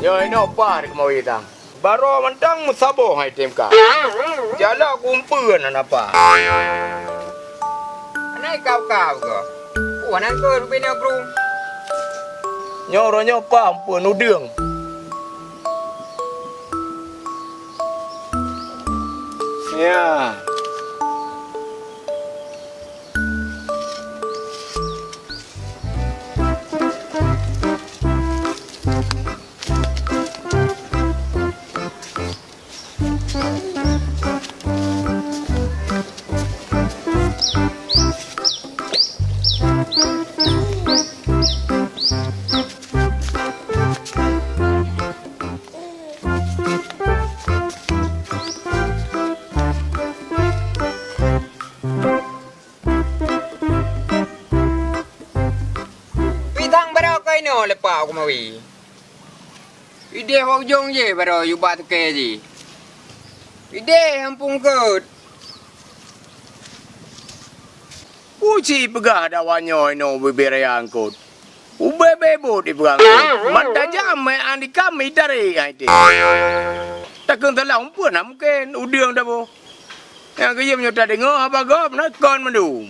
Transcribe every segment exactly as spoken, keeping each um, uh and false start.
Nyoe inoe paih keumawe tang. Baroe mantong meusaboh hai tem ka. Jalok kumpeue nan apa. Anai kau-kau ko. Wana ko rubena gru. Nyoe uroe nyoe paih umpeuen udeueng. Ya. Pisang baroe keunoe leupah u keumawe. Ideh bak ujong jih baroe yue bak teuke jih. Ideh ampung keut. Puci peugah dawa nyoe inoe bibiraya eungkot. Ubé-bé bot ipeugah eungkot. Mata jam meu'an dikam itarek hai teh. Takheun salah umpeuen na mungken udeueng daboh. Nyang geuyue meunyoe tadeungoe haba gob na kon mandum.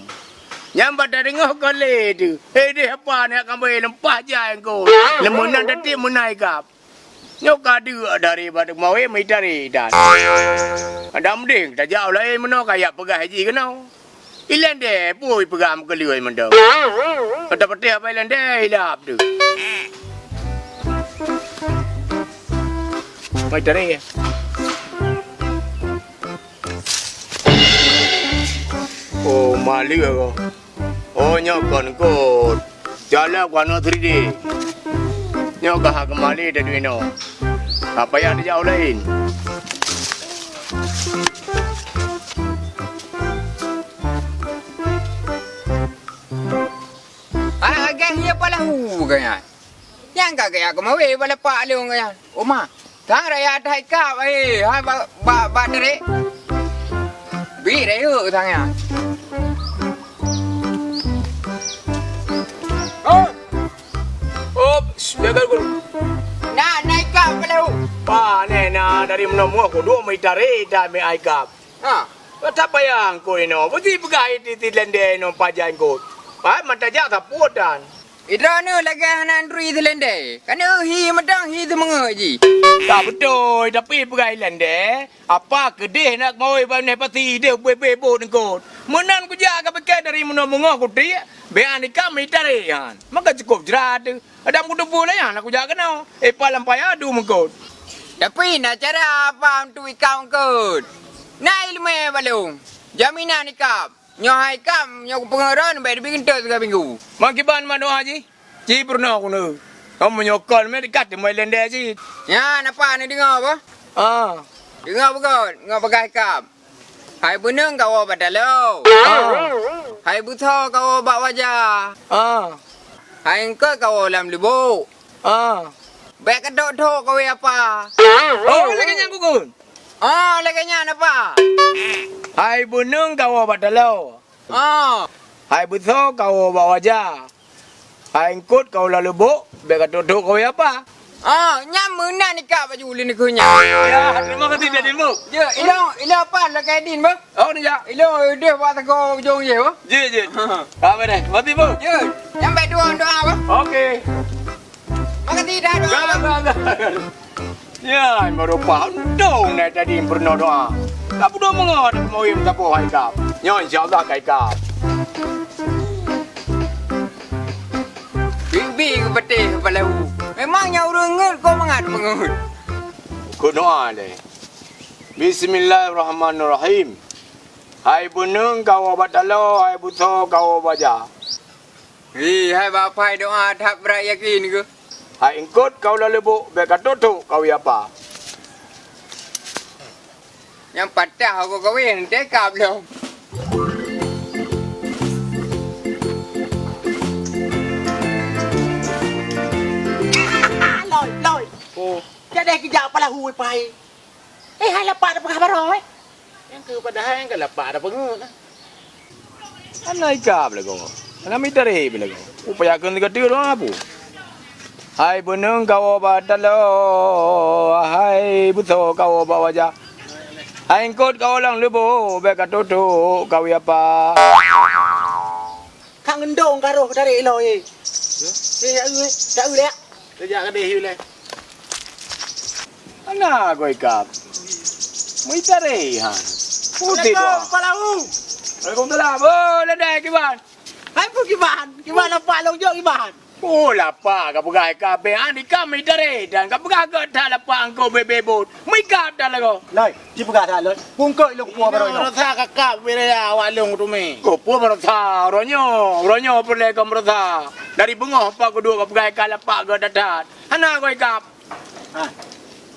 Nyan bak tadeungoe kon lé teuh. Hei deh apa nyak kamboi leumpah jai eungkot. Leumeunan tatem meunai gab. Nyoe ka deuk dari bak teumawé meuitarek dan. Adam deh tajak u laén meunoe ka yak peugah jih keunoe. Ilèe deh pui peugah meukeuleueh mantong. Kata peuteh apa ilèe deh ilap tu. Meuitarek. Oh, maleue ko. Oh, nyoe kon kot. Jalan ku aneuk three D. Nyoe ka ha keumali tadi inoe. Ka payah dijak u laén. Alah, agak iya palahu kaya. Nyang ka kaya keumawe bak lapak lôn kaya. Oma, sang raya that ikab, eh, hai ba, ba, ba terek. Bi rayeuk sang nyan. Oh. Op, jaga guru. Na, na ikab bak lahu. Pa, neh, na dari meunoe-meunoe ku dua mita rita mi ikab. Ha. Kata payang ku inoe, beusi peugah iti ti lendeh inoe pajan ku. Pa, mata jak saputan. Idroeneuh lagèe hana neuturi seulendeh, ka neuhi meudang hi seumeungeut jih. Ka beutôi, tapi peugah ilèe ndeh, apa keudeh nak mawé bak neh pasi deh beu-beu bot eungkot. Meunan kujak ka pike dari meunoe beungoh kutiek, bèk an ikam itarek nyan. Maka cukôp jrat teuh. Adam kuteupeue lé nyan nak kujak keunoe. Eh, palam paya adu meungkot. Tapi na cara apa untuk ikam eungkot? Na ileumèe bak lôn. Jaminan ikam. Nyoe hai kam, nyoe kupeungeut droen bèk teubiet keuneuk sigoe minggu. Meukiban meudoa jih, ci peurunoe keuneuk. Kamoe nyoe kon meukat teumai lendeh cit. Nyan apa neudeungoe bah? Ah. Deungoe beugöt, ngon peugah hai kam. Hai beuneueng kawoe bak taloe. Ah. Hai beusoe kawoe bak waja. Ah. Hai eungkot kawoe lam lubok. Ah. Bèk kathok-thok kawé apa. Oh, lagèe nyan kukon. Oh, lagèe nyan apa? Hai beuneueng kawoe bak taloe. Oh. Hai beusoe kawoe bak waja. Hai eungkot kawoe lam lubok, bèk kathok-thok kawé apa. Oh, nyan meunan ikab baju ulôn keu nyan. Ya, terima kasih, Dadin, Bu. Ya, ilong, ilong apa lagèe din, Bu? Oh, ni ya. Ilong deh bak teugô ujong je, Bu. Ji, ji. Ramai deh. Mati, Bu. Ya, nyang bèk doa, doa, Bu. Okey. Makasih dah doa. Dah, dah, dah, dah. Ya, baru paham dong dari tadi pernah doa. Tak perlu mengawa dah mau yang tak boleh kau. Nyo, insya Allah kai kau. Bibi ke peutih kepala u. Memangnya urang ngeut kau mangat pengeut. Kau doa deh. Bismillahirrahmanirrahim. Hai beuneueng kawoe bak taloe, hai beusoe kawoe bak waja. Hi, hai bapai doa that brat yakin keuh. Hai eungkot kawoe lam lubok, bèk kathok-thok kawé apa. Nyang patah aku kawin, teka belum. Loi, loi. Oh. Jadi kejap pala hui pai. Eh, hai lapak dah peugah baroe, eh. Nyang keu padahai nyang ka lapak dah peungeut, nah. Hana ikab lagoe. Hana mita rhib lagoe. Upaya keu sigoe teuk doa pu. Hai beuneueng kawoe bak taloe, hai beusoe kawoe bak wajah. Hai eungkot kawoe lam lubôk, bèk ka tôk-tôk kawoe apa. Ka ngeundong ka roh tarek ilèe, eh. Eh, ya, eh, tak ulèe. Sejak ka deh ulèe. Ana goi kap. Mui tarek, ha. Putih doang. Assalamualaikum, Pak Lahu. Waalaikumsalam. Oh, ladai kiban. Hai, peue kiban? Kiban lapak lôn jok kiban? Oh, lapak ka peugah hai kap, bèk an dikam mita ré dan ka peugah gèt that lapak eungkôt bèk-bèk bôt. Mita that lagoe. Lôi, ci peugah that, Lôi. Pungkot lôn kupeue baroe nyoe. Meurasa ka kap bèk raya awak lôn tu mè. Kupeue meurasa, uroe nyoe, uroe nyoe peureulèe ka meurasa. Dari beungoh pat kuduek ka peugah hai kap lapak gèt that-that. Hana goi kap. Ha.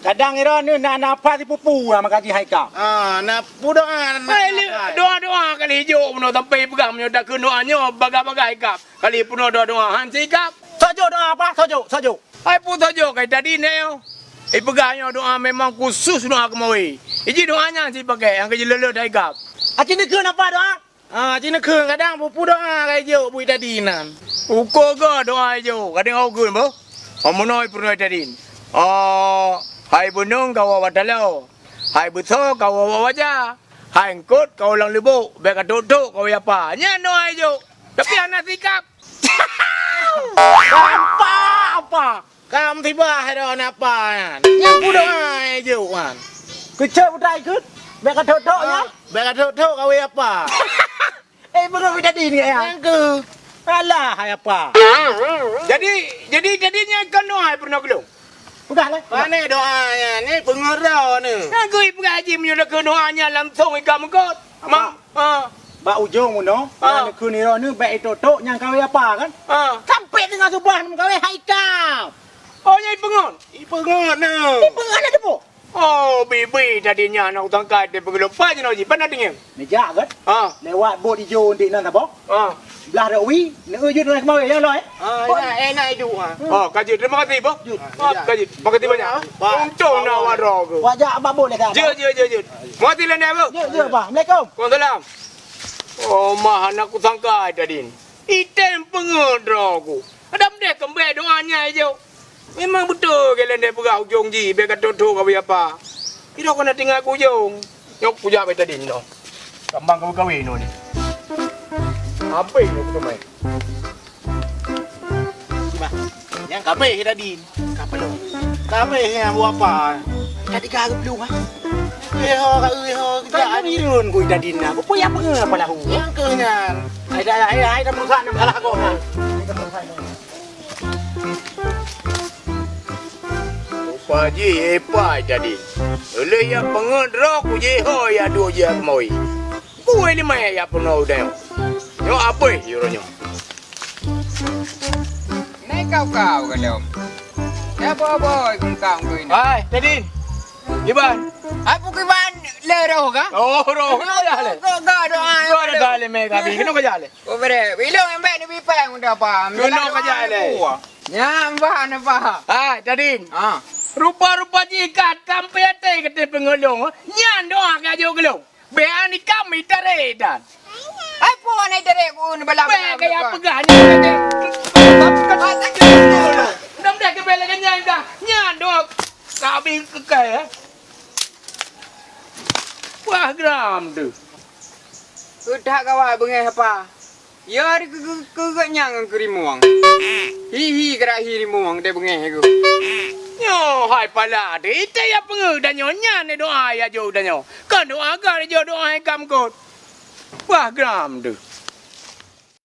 Kadang droeneuh na, na apa sipupu, ha, maka jih hai kap. Ah, na pu doa, na, hai, na li-, apa? Doa-doa kali jok bunoe sampai peugah meunyoe takheun doa nyoe bagah-bagah hai kap. Kali peunoh doa-doa han sikap. Sok jok doa apa? Sok jok, sok jok. Hai pu sok jok kai tadi nyoe. Ipeugah nyoe doa memang khusus doa keumawe. Iji doa nyan sipakai nyang keu jileuleut hai kap. Aci neukheun apa doa? Ah, ci neukheun kadang pu-pu doa kai jok bui tadi nan. Uko go doa jok, kadang au geun boh. Amunoi peunoh tadi. Oh, hai beunong kawa watalo. Hai beuso kawa waja. Hai eungkot kawa lam lubok, bèk ka tok-tok kawa yapa. Nyan doa jok. Tapi hana sikap. Apa? Apa? Ka musibah hai droe napa nyan. Nyang pu doa hai jok nyan. Keucok putra ikut, bèk ka thok-thok nyan. Ah, bèk ka thok-thok kawe apa? Eh, beureuh tadi ni ya. Nyang keu. Alah, hai apa? Jadi, jadi, jadi nyan kan doa hai peunoh geulong. Peugah lah. Pane doa nyan, ni peungeurau ni. Nyang keu peugah haji meunyoe keu doa nyan langsung ikam eungkot. Apa? Ma-, ah. Bak ujong bunoe, ah, na neukheun droeneuh bèk itotok nyang kawé apa kan? Ah. Sampai teungoh suboh nyang kawé hai kap. Oh, nyan ipeungon? Ipeungon na. Ipeungon na depo? Oh, bibi tadi nyan na utang kai di peugulong. Pat jinoe jih, pat na teungieng? Neujak kan? Ah. Lewat bot ijo di nan saboh. Ah. Blah rot wi, neu jeuet na keumawe, ya, Loi? Ah, ya, eh, na iduek, ah. Oh, ka jeuet. Terima kasih, Boh. Jeuet. Ah, ka jeuet. Makasih banyak. Ba-, untung na awak droe ku. Wajak abang boleh kan? Jeuet, jeuet, jeuet, jeuet. Makasih laén, Boh. Jeuet, jeuet, Bah. Assalamualaikum. Waalaikumsalam. Oh, mah aneuk kusangka tadi. Item peungeut droe ku. Adam deh keumbek doa nyai jok. Memang beutôi geuh lôn peugah ujong jih, bèk ka thok-thok kawe apa. Sidroe keuneuk tinggai keu ujong. Nyoe kujak bak tadi nyoe. Kambang kawe-kawe nyoe ni. Habéh nyoe keuteumai. Bah, nyang kabéh tadi. Ka peulom. Kabéh nyang buah apa? Tadi ka geuplueng, ah. Eh, ho, ka, eh, ho, kejak. Kan mirun kui tadi na. Peue ya peue apa lahu? Nyang keu nyan. Ai dah, ai, ai dah merusak nam salah kau na. Rupa jih ipai tadi. Ulèe ya peungeut droe ku jih ho ya duek jih keumawi. Kue lima ya peunoh udah. Nyoe abéh jih uroe nyoe. Nai kau-kau galom. Ya boh-boh kungkang kui ni. Hai, Tadin. Iban. Apa kiban le roh ka? Oh, roh. Kena dah le. Kau ga doa. Kau dah dah le mega bi. Kena kerja le. Ko bere, bilong embek ni bipeng udah paham. Kena kerja le. Nyam bah na bah. Hai, Tadin. Ha. Rupa-rupa jih ka sampai até kata pengolong. Nyan doa ka jok gelong. Bèk an ikam itarek dan. Ai puon ai tarek ku ni balam. Bèk gaya peugah nyan tadi. Ndam dah kebel lagèe nyan dah. Nyan doh. Ka abéh keukai, eh. Wah, geram tu. Keudak gawai beungèh apa? Ya, di keu-, keu-, keu nyang keu rimueng. Hi, hi, gerak hi rimueng, deh beungèh ku. Nyoe hai pala teuh, ite ya peungeuh dan nyoe nyan doa ya jok dan nyoe. Kon doa gar jok doa hai kam kot. Wah, geram teuh.